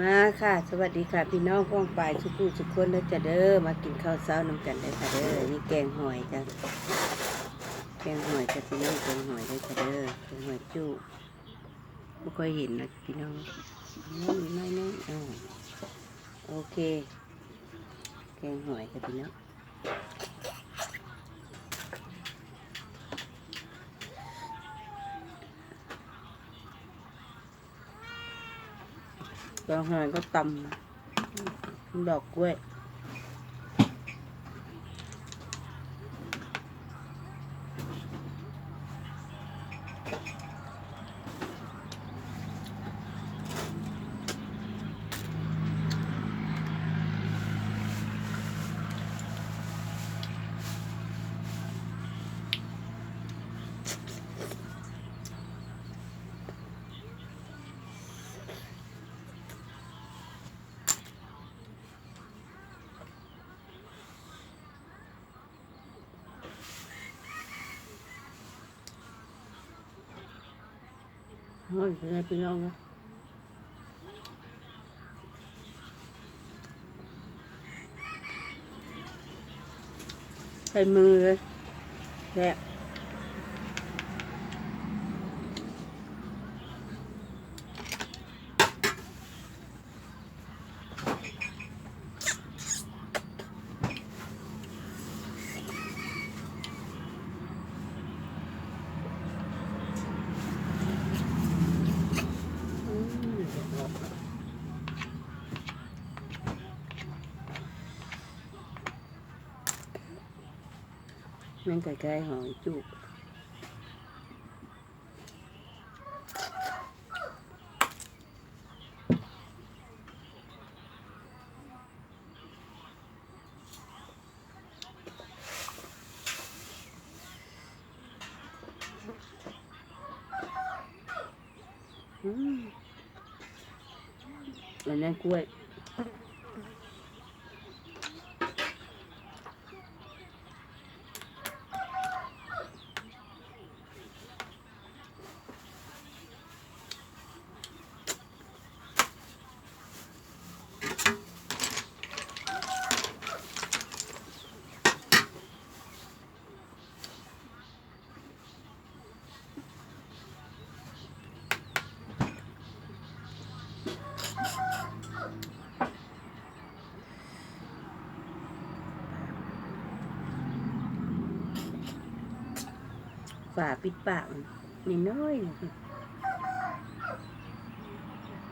ມາຄ່ະ ສະຫວັດດີຄ່ະ ພີ່ນ້ອງປ້ອງປາຍ ສຸຂູສຸຄົນເດີຈ້າເດີ. ມາກິນເຂົ້າເຊົ້ານຳກັນເດີຄ່ະເດີ. ນີ້ແກງຫອຍຈ້າ ແກງຫອຍຈ້າພີ່ນ້ອງ ແກງຫອຍເດີຈ້າເດີ. ແກງຫອຍຈຸ ບໍ່ຄ່ອຍເຫັນນະພີ່ນ້ອງ. ອືມ ໜ້ອຍໜຶ່ງ ເອີ ໂອເຄ ແກງຫອຍຈ້າພີ່ນ້ອງ. ແກງຫອຍກໍຕຳດອກກ້ວຍ. ໂອ້ຍ ເປັນໄງພີ່ນ້ອງເອີຍ ໃສ່ມືເລີຍ ແຊບ. ແມ່ນ ໃກ້ໆ ຫອຍຈຸ. ອືມ ອັນນັ້ນກ້ວຍ. ຝາປິດປາກ ນ້ອຍ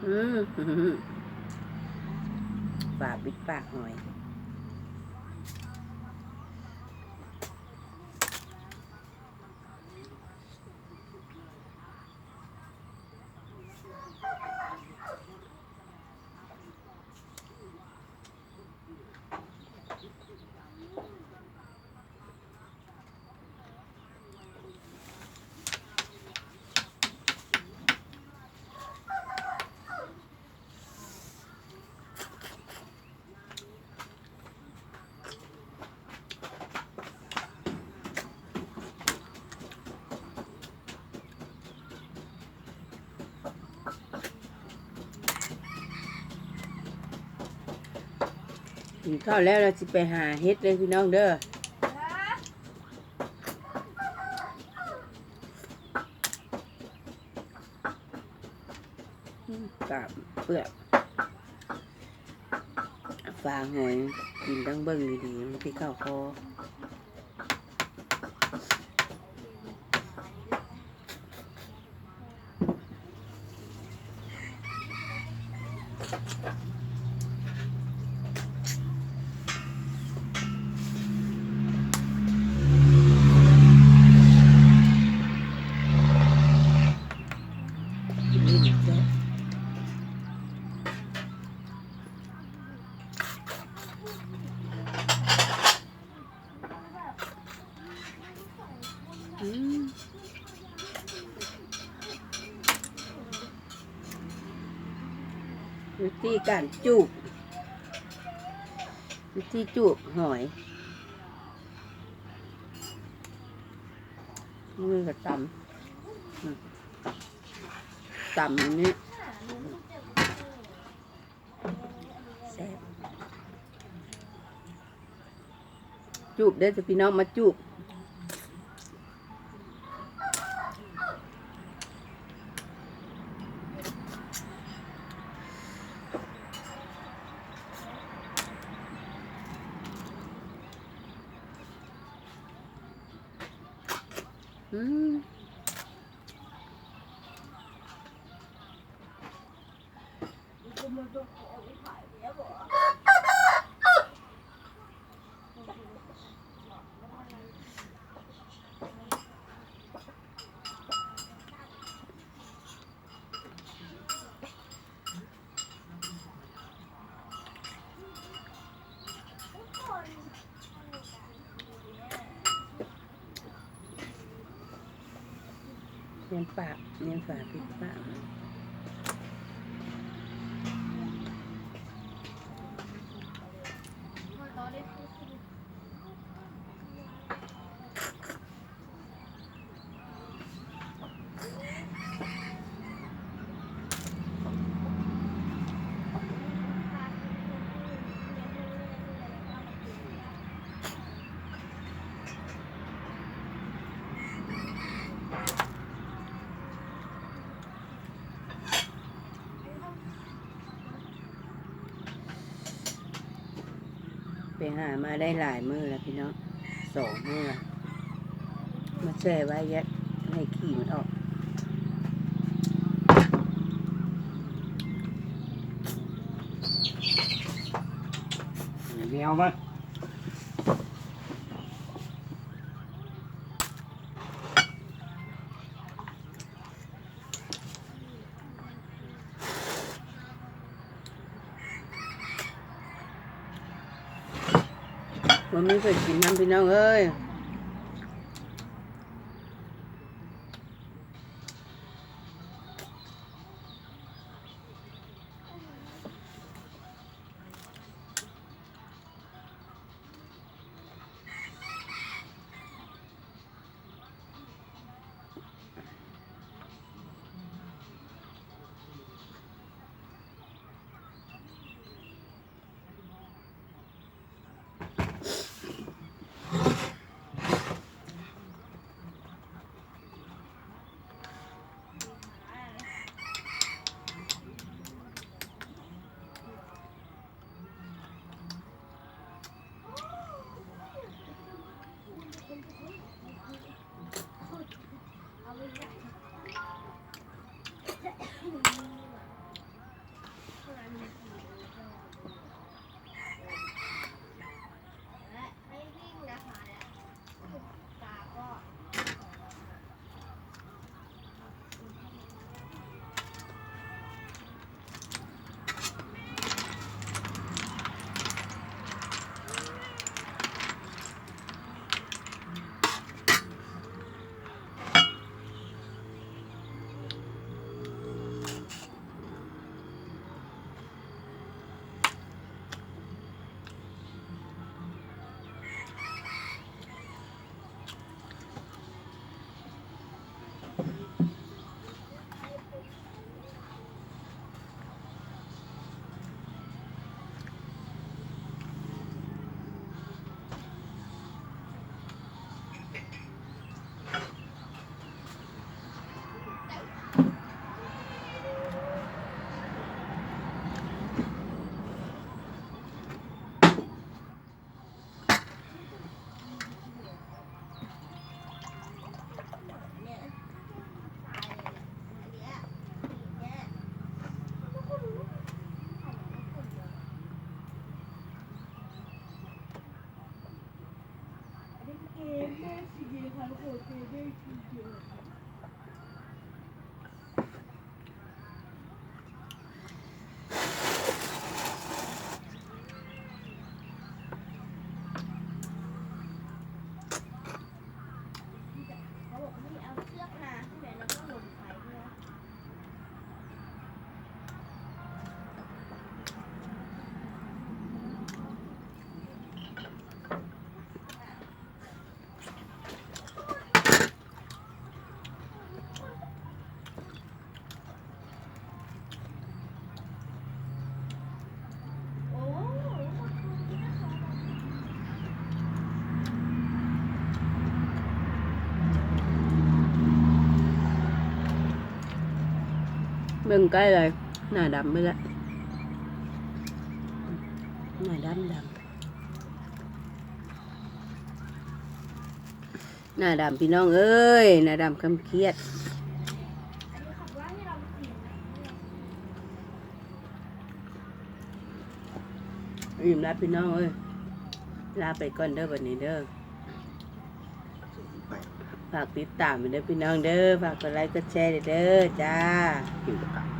ໆ ອືມ ຝາປິດປາກຫອຍ. ກິນເຂົ້າແລ້ວ ແລ້ວຊິໄປຫາເຫັດເດີພີ່ນ້ອງເດີ. ອືມ ກາບເປືອກ ຝາຫອຍ ກິນຕ້ອງເບິ່ງດີໆ ມັນຊິເຂົ້າຄໍ. ອືມ ວິທີການຈູບ ວິທີຈູບຫອຍ ມືກະຕຳ ອືມ ຕຳອັນນີ້. ຈູບເດີ້ພີ່ນ້ອງ ມາຈູບ. ອືມ. ແມ່ນປາກ ແມ່ນຝາປິດປາກ. ໄປຫາມາໄດ້ຫຼາຍມື້ແລ້ວພີ່ນ້ອງ ສອງມື້ລະ ມາແຊ່ໄວ້ ຢາກໃຫ້ຂີ້ມັນອອກ. ແມວມາ. ບໍ່ມີໃຜກິນນຳພີ່ນ້ອງເອີຍ. ເບິ່ງໃກ້ເລີຍ ໜ້າດຳເບິດລະ ໜ້າດຳດຳ ໜ້າດຳພີ່ນ້ອງເອີຍ ໜ້າດຳຄຳຄຽດ. ອີ່ມລະພີ່ນ້ອງເອີຍ ລາໄປກ່ອນເດີບັດນີ້ເດີ. ຝາກຕິດຕາມເດີພີ່ນ້ອງເດີ ຝາກກົດໄລກົດແຊເດີຈ້າ. ກິນກັບເຂົ້າ